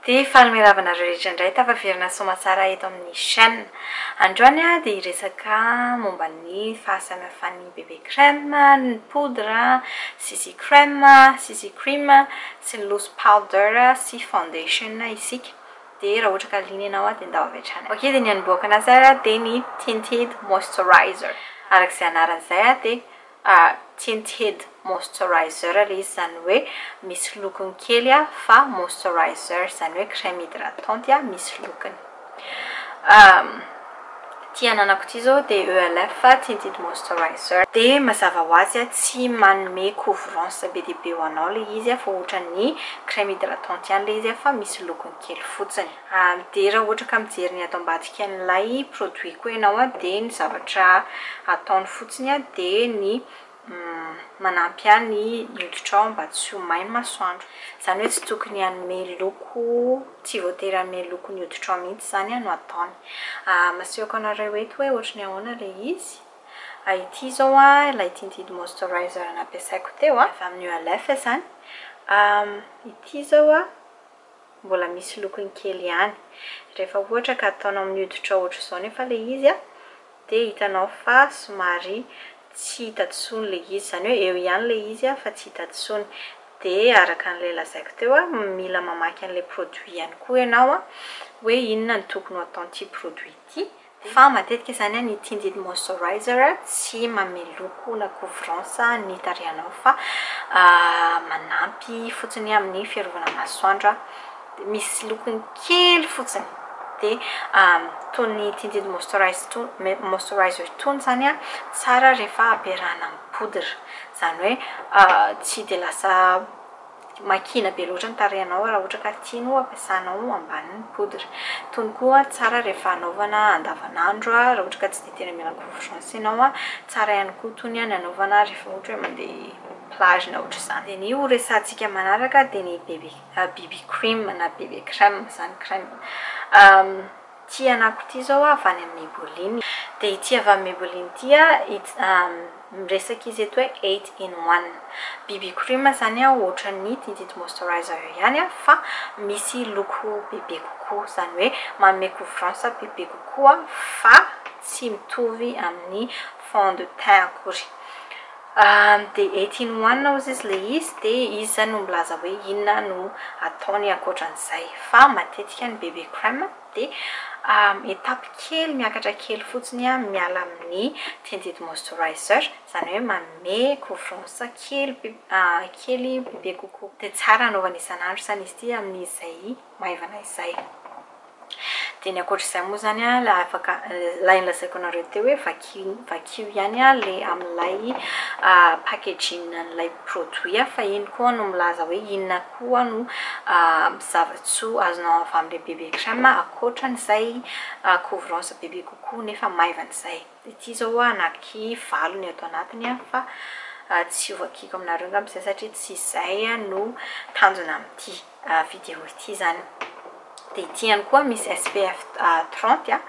Dia faly miarahaba anareo rehetra indray tafaverina soamatsara eto amin'ny chaîne. Androany aho dia hiresaka momba ny fahasamihafan'ny bébé crème, ny poudre, CC crème, CC cream sy ny loose powder sy foundation isika. Dia raha ohatra ka liana ianao dia ndao avy hatrany. Ok dia ny hanombohako anazy ary dia ny tinted moisturizer. Araka izay anarany izay dia Tinted moisturizer ilay izy izany hoe misy lokony kely fa moisturizer izany hoe crème hydratante misy lokony. Ity ananako ity izao dia ELF tinted moisturizer. Dia mazava ho azy tsy manome couvrance be dia be ho anao ilay izy fa ohatran'ny crème hydratante ihany ilay izy fa misy lokony kely fotsiny. Dia raha ohatra ka mijery ny ato ambadika an'ilay produit koa ianao dia ny zavatra ataony fotsiny dia ny manampy ahy ny hoditrao mba tsy ho may ny masoandro. Izany hoe tsy tokony hanome loko, tsy voatery hanome loko ny hoditrao mihitsy izany no ataony. Asehoko anareo eto hoe ohatry ny ahoana ilay izy. Ity izao ilay tinted moisturizer nampiasaiko teo, avy amin'ny ELF izany. Ity izao mbola misy lokony kely ihany. Rehefa ohatra ka ataonao amin'ny hoditrao ohatr'izao nefa ilay izy dia hitanao fa somary tsy hita intsony ilay izy, izany hoe eo ihany ilay izy fa tsy hita intsony. Dia araka an'ilay lazaiko teo, mila mamaky an'ilay produit ihany koa ianao hoe inona no tokony ho ataon'ity produit ity. Fa matetika izany ny tinted moisturizer tsy manome loko na couvrance ny tarehinao fa manampy fotsiny amin'ny fiarovana masoandro, misy lokony kely fotsiny. Dia itony tinted moisturizer itony izany tsara rehefa ampiarahana amin'ny poudre, izany hoe tsy dia lasa Makina be loatra ny tarehinao raha ohatra ka tianao ampiasanao ambanin'ny poudre. Itony koa tsara rehefa anaovana andavanandro raha ohatra ka tsy dia tena mila couvrance ianao. Tsara ihany koa itony ny anaovana rehefa ohatra hoe mandeha plage na ohatr'izany. Dia ny ho resahantsika manaraka dia ny BB BB cream na BB crème izany crème. Ity anako ity izao avy any amin'ny Maybelline. Dia ity avy amin'ny Maybelline ity miresaka izy eto hoe 8 in 1. BB cream izany ohatran'ny tinted moisturizer io ihany fa misy loko bebe kokoa. Izany hoe manome couvrance bebe kokoa fa tsy mitovy amin'ny fond de teint akory. Dia 8 in 1 hozy izy ilay izy dia izy izany no milaza hoe inona no ataony ankoatran'izay. Fa matetika ny BB crème dia étape kely miakatra kely fotsiny miala amin'ny tinted moisturizer, izany hoe manome couvrance kely kely bebe kokoa. Dia tsara anaovana isan'andro izany izy ity amin'izay maivana izay. Dia ny ankoatr'izay moa izany ilay afaka ilay nolazaiko anareo teo hoe vakio vakio ihany ilay amin'ilay packaging an'ilay produit fa iny koa no milaza hoe inona koa no zava-tsoa azonao avy amin'ilay BB crème ankoatran'izay couvrance bebe kokoa nefa maivana izay. Ity izao anaky valo ny ato anatiny fa tsy ho vakiko aminareo angamba izay satria tsy izay no tanjona amin'ity vidéo ity izany. Dia ity ihany koa misy SPF 30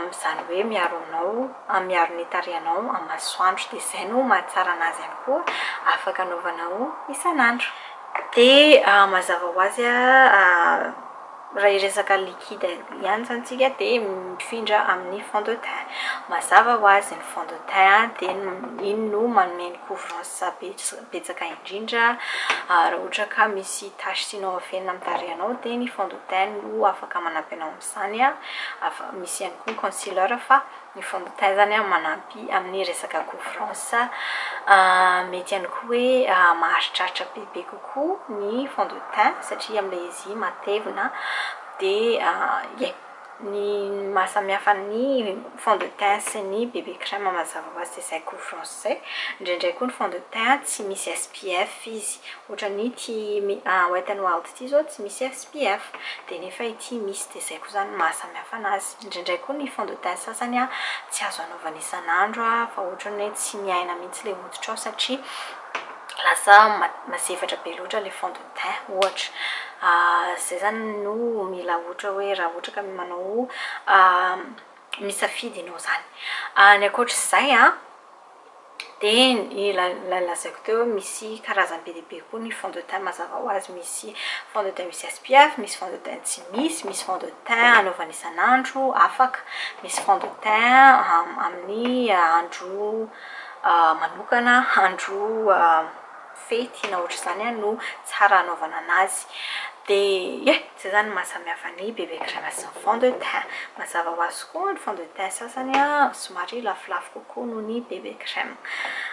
izany hoe miaro anao, miaro ny tarehinao amin'ny masoandro. Dia izay no mahatsara anazy ihany koa afaka anaovanao isan'andro. Dia mazava ho azy raha hiresaka liquide ihany izany tsika dia mifindra amin'ny fond de teint. Mazava ho azy ny fond de teint dia iny no manome ny couvrance betsaka indrindra. Raha ohatra ka misy tache tianao afenina amin'ny tarehinao dia ny fond de teint no afaka manampy anao amin'izany. Misy ihany koa ny concealer fa ny fond de teint izany manampy amin'ny resaka couvrance. Mety ihany koa hoe maharitraritra bebe kokoa ny fond de teint satria amin'ilay izy matevina. Dia ie, ny mahasamihafa ny fond de teint sy ny BB crème mazava ho azy dia izay couvrance izay. Indraindray koa ny fond de teint tsy misy SPF izy, ohatran'ity Wet n Wild ity izao tsy misy SPF dia nefa ity misy, dia izay koa izany no mahasamihafa anazy. Indraindray koa ny fond de teint sasany tsy azo anaovana isan'andro fa ohatran'ny hoe tsy miaina mihitsy ilay hoditrao satria lasa mazefatra be loatra ilay fond de teint ohatra. Izay izany no mila ohatra hoe raha ohatra ka manao misafidy ianao izany. Ny ankoatr'izay. Dia ilay lazaiko teo hoe misy karazany be dia be koa ny fond de teint mazava ho azy, misy fond de teint misy SPF, misy fond de teint tsy misy, misy fond de teint anaovana isan'andro afaka, misy fond de teint amin'ny andro manokana, andro fety na ohatr'izany no tsara anaovana anazy. Dia ie, izay izany ny mahasamihafa ny BB crème sy ny fond de teint. Mazava ho azy koa ny fond de teint sasany somary lafolafo kokoa noho ny BB crème.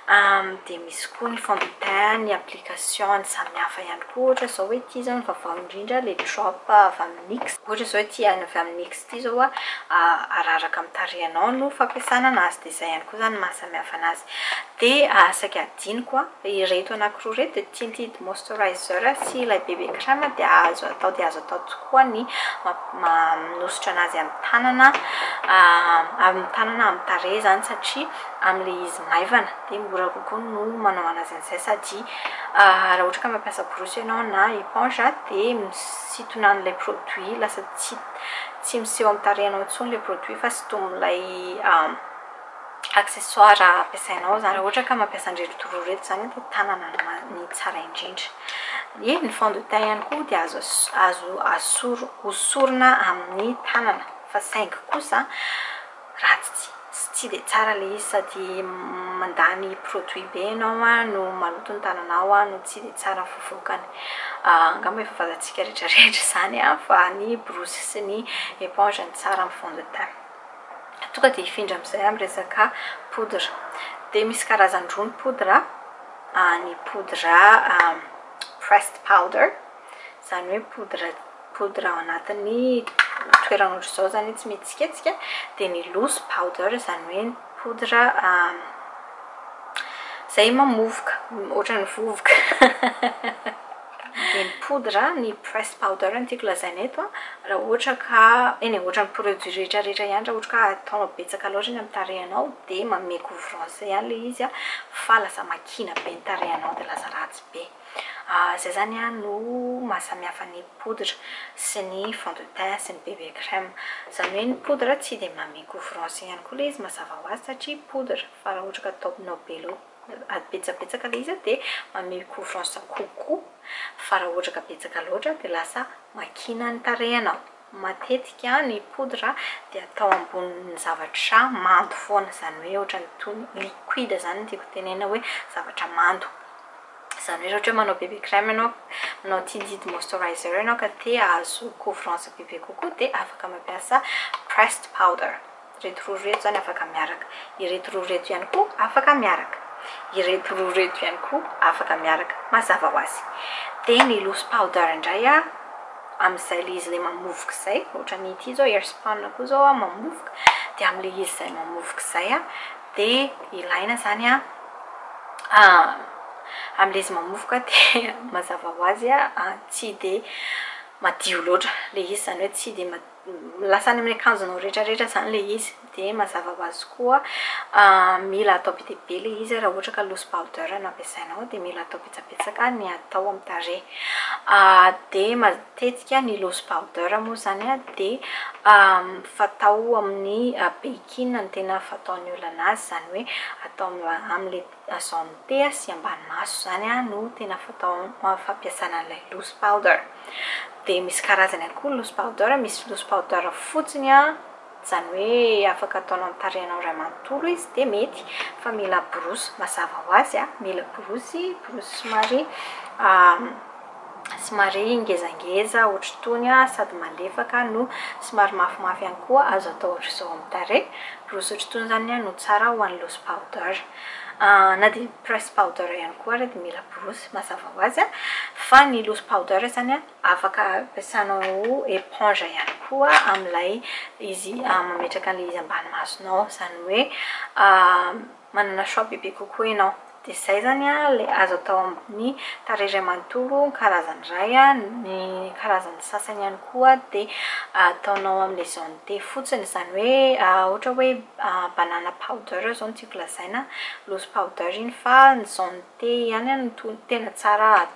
Dia misy koa ny fond de teint, ny application-ny samihafa ihany koa, ohatra izao hoe ity izao ny vaovao indrindra, ilay drop avy amin'ny NYX. Ohatra izao ity avy amin'ny NYX ity izao araraka amin'ny tarehinao no fampiasana anazy, dia izay ihany koa izany ny mahasamihafa anazy. Dia saika adinoko ireto anankiroa ireto dia tinted moisturizer sy ilay BB crème dia azo atao dia azo atao tokoa ny manosotra anazy amin'ny tanana, amin'ny tanana amin'ny tarehy izany satria amin'ilay izy maivana dia mora kokoa no manao anazy amin'izay sady raha ohatra ka mampiasa borosy ianao na éponge dia misintona an'ilay produit lasa tsy tsy miseho amin'ny tarehinao intsony ilay produit fa sintomin'ilay accessoire ampiasainao zany, raha ohatra ka mampiasa an'ireto roa ireto zany dia tanana ny tsara indrindra. Ie, ny fond de teint ihany koa dia azo azo asoro hosorona amin'ny tanana fa saingy kosa ratsy tsy tsy dia tsara ilay izy sady mandany produit be ianao no maloto ny tananao no tsy dia tsara ny fivoakany. Angamba efa fantatsika rehetrarehetra izany fa ny borosy sy ny éponge no tsara amin'ny fond de teint. Tonga dia hifindra amin'izay amin'ny resaka poudre. Dia misy karazany roa ny poudre, ny poudre pressed powder, izany hoe poudre poudre ao anatin'ny toerana ohatr'izao izany tsy mihetsiketsika, dia ny loose powder izany hoe ny poudre izay mamovoka, ohatran'ny vovoka. Dia ny poudre, ny pressed powder no tiako lazaina eto an, raha ohatra ka, eny e, ohatran'ny produit rehetra rehetra ihany raha ohatra ka ataonao betsaka loatra ny amin'ny tarehinao dia manome couvrance ihany ilay izy an, fa lasa makina be ny tarehinao dia lasa ratsy be. Izay izany an no mahasamihafa ny poudre sy ny fond de teint sy ny BB crème. Izany hoe ny poudre tsy dia manome couvrance ihany koa ilay izy mazava ho azy satria poudre, fa raha ohatra ka ataonao be loatra, betsabetsaka ilay izy dia manome couvrance kokoa fa raha ohatra ka betsaka loatra dia lasa makina ny tarehinao. Matetika ny poudre dia atao ambonin'ny zavatra mando foana, izany hoe ohatran'ny toy ny liquide izany no tiako tenenina hoe zavatra mando. Izany hoe raha ohatra hoe manao BB crème ianao, manao tinted moisturizer ianao ka te hahazo couvrance bebe kokoa dia afaka mampiasa pressed powder. Ireto roa ireto izany afaka miaraka. Ireto roa ireto ihany koa afaka miaraka. Ireto roa ireto ihany koa afaka miaraka. Mazava ho azy. Dia ny loose powder indray a, amin'izay ilay izy ilay mamovoka izay, ohatran'ny ity izao Airspun koa izao a, mamovoka. Dia amin'ilay izy izay mamovoka izay a, dia ilaina izany a, amin'ilay izy mamovoka dia mazava ho azy a, tsy dia madio loatra ilay izy, izany hoe tsy dia madio. Lasa any amin'ny akanjonao rehetra rehetra izany ilay izy, dia mazava ho azy koa mila atao be dia be ilay izy raha ohatra ka loose powder no ampiasainao dia mila atao betsabetsaka ny atao amin'ny tarehy. Dia matetika ny loose powder moa izany dia fatao amin'ny baking no tena fataon'ny olona anazy, izany hoe atao amin'ilay zone T sy ambany maso izany no tena fatao fampiasana an'ilay loose powder. Dia misy karazany ihany koa ny loose powder, misy loose powder fotsiny an, izany hoe afaka ataonao amin'ny tarehinao iray manontolo izy dia mety, fa mila borosy mazava ho azy an, mila borosy, borosy somary somary ngezangeza ohatr'itony an, sady malefaka no somary mafimafy ihany koa, azo atao ohatr'izao amin'ny tarehy, borosy ohatr'itony izany no tsara ho an'ny loose powder. Na dia press powder ihany koa ary dia mila borosy mazava ho azy fa ny loose powder izany afaka ampiasanao éponge ihany koa amin'ilay izy mametraka an'ilay izy ambany masonao, izany hoe manana choix bebe kokoa ianao. Dia izay izany ilay azo atao amin'ny tarehy iray manontolo ny karazany iray, ny karazany sasany ihany koa dia ataonao amin'ilay zone T fotsiny, izany hoe ohatra hoe banana powder zao no tiako lazaina, loose powder iny fa ny zone T ihany no tena tsara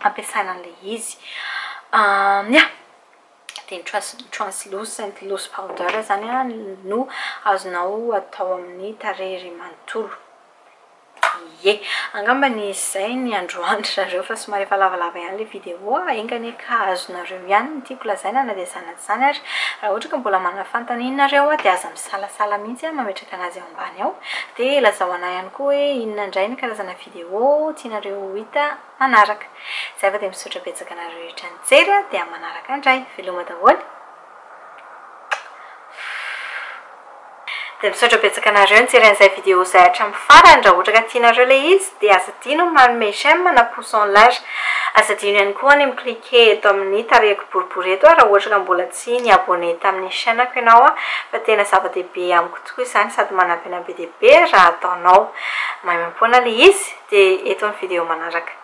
ampiasaina an'ilay izy. Ya! Dia ny translucent loose powder zany no azonao atao amin'ny tarehy iray manontolo. Ie, angambany izay ny androany ry zareo fa somary efa lavalava ihany ilay vidéo a, enga anie ka azonareo ihany ny tiako lazaina na dia izany na tsy izany ary. Raha ohatra ka mbola manana fanontaniana nareo a dia aza misalasala mihitsy a mametraka anazy ao ambany ao. Dia lazao anah ihany koa hoe inona indray ny karazana vidéo tianareo ho hita manaraka. Izay fa dia misaotra betsaka anareo rehetra nijery a, dia amin'ny manaraka indray. Veloma daholo. Dia misaotra betsaka anareo nijery an'izay vidéo izay hatramin'ny farany, raha ohatra ka tianareo ilay izy dia aza adino ny manome j'aime na pouce en l'air, aza adino ihany koa ny mi-cliquer eto amin'ny tarehiko boribory eto raha ohatra ka mbola tsy ni-abonner tamin'ny chaîne-ko ianao fa tena zava-dehibe amiko tokoa izany sady manampy anah be dia be raha ataonao maimaimpoana ilay izy, dia eto ny vidéo manaraka.